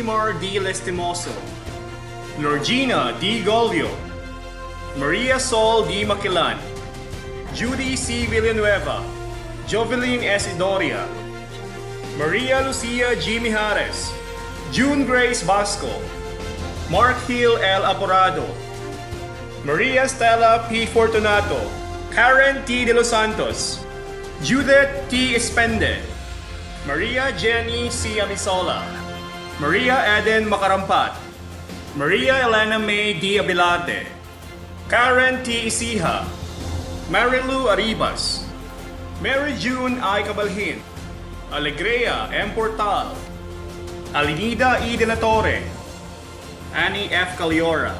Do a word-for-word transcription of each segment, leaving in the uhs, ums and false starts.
Mar D. Lestimoso, Lorgina D. Golvio, Maria Sol D. Maquilan, Judy C. Villanueva, Jovelyn S. Idoria, Maria Lucia G. Mijares, June Grace Basco, Mark Hill L. Aporado, Maria Stella P. Fortunato, Karen T. De Los Santos, Judith T. Espende, Maria Jenny C. Amisola, Maria Eden Macarampat, Maria Elena May D. Abilarte, Karen T. Isiha, Marilu Arribas, Mary June I. Cabalhin, Alegria M. Portal, Alinida E. De la Torre, Annie F. Caliora,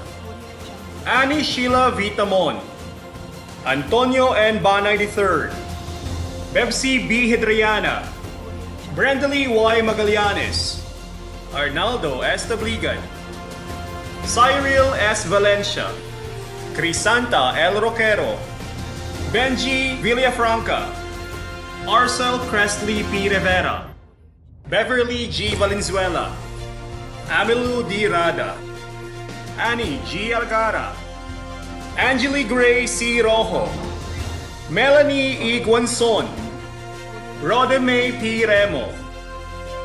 Annie Sheila V. Tamon, Antonio N. Banay the third, Bebsi B. Hidriana, Brendely Y. Magallanes, Arnaldo S. Tabligan, Cyril S. Valencia, Crisanta L. Roquero, Benji Villafranca, Arcel Crestley P. Rivera, Beverly G. Valenzuela, Amilu D. Rada, Annie G. Alcara, Angeli Gray C. Rojo, Melanie E. Guanzon, Rode May P. Remo,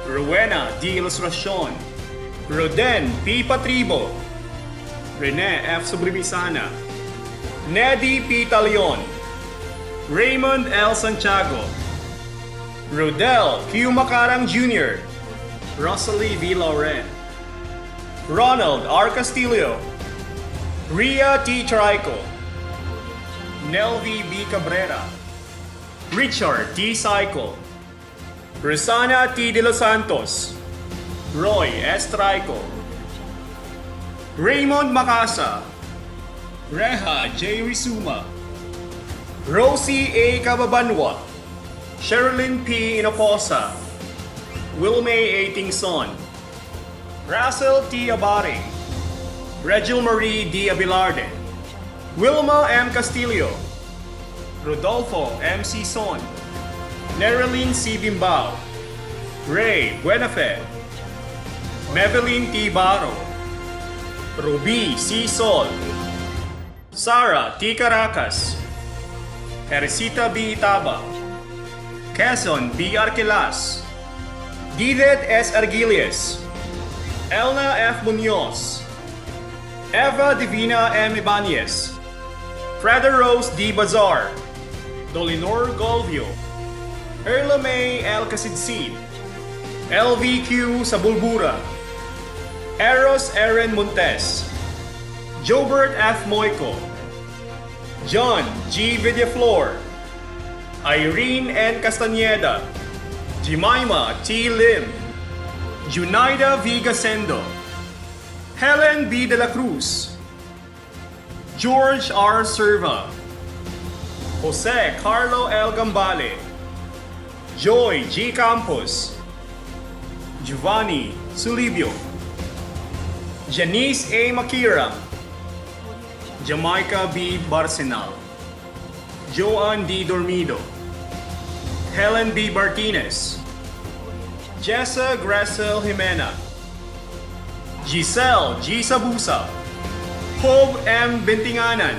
Rowena D. Ilustracion, Roden P. Patribo, Rene F. Sobrevisana, Nedi P. Talion, Raymond L. Santiago, Rodel Q. Macarang Junior, Rosalie V. Lauren, Ronald R. Castillo, Ria T. Trico, Nelvi B. Cabrera, Richard T. Saico, Rosana T. De Los Santos, Roy S. Trico, Raymond Macasa, Reha J. Rizuma, Rosie A. Cababanwa, Sherilyn P. Hinojosa, Wilmay A. Tingson, Russell T. Abaring, Regil Marie D. Abilarde, Wilma M. Castillo, Rodolfo M. Sison, Nerilyn C. Bimbao, Ray Buenafe, Mevelyn T. Baro, Ruby C. Sol, Sarah T. Caracas, Erisita B. Itaba, Quezon B. Arquilas, Dideth S. Arguelles, Elna F. Muñoz, Eva Divina M. Ibanez, Freda Rose D. Bazar, Dolinor Golvio, Erla May L. Casidsid, L V Q Sabulbura, Eros Aaron Montes, Jobert F. Moico, John G. Villaflor, Irene N. Castañeda, Jemima T. Lim, Junaida V. Gasendo, Helen B. de la Cruz, George R. Serva, Jose Carlo L. Gambale, Joy G. Campos, Giovanni Sulibio, Janice A. Makiram, Jamaica B. Barcenal, Joan D. Dormido, Helen B. Martinez, Jessa Gressel Jimena, Giselle G. Sabusa, Hope M. Bentinganan,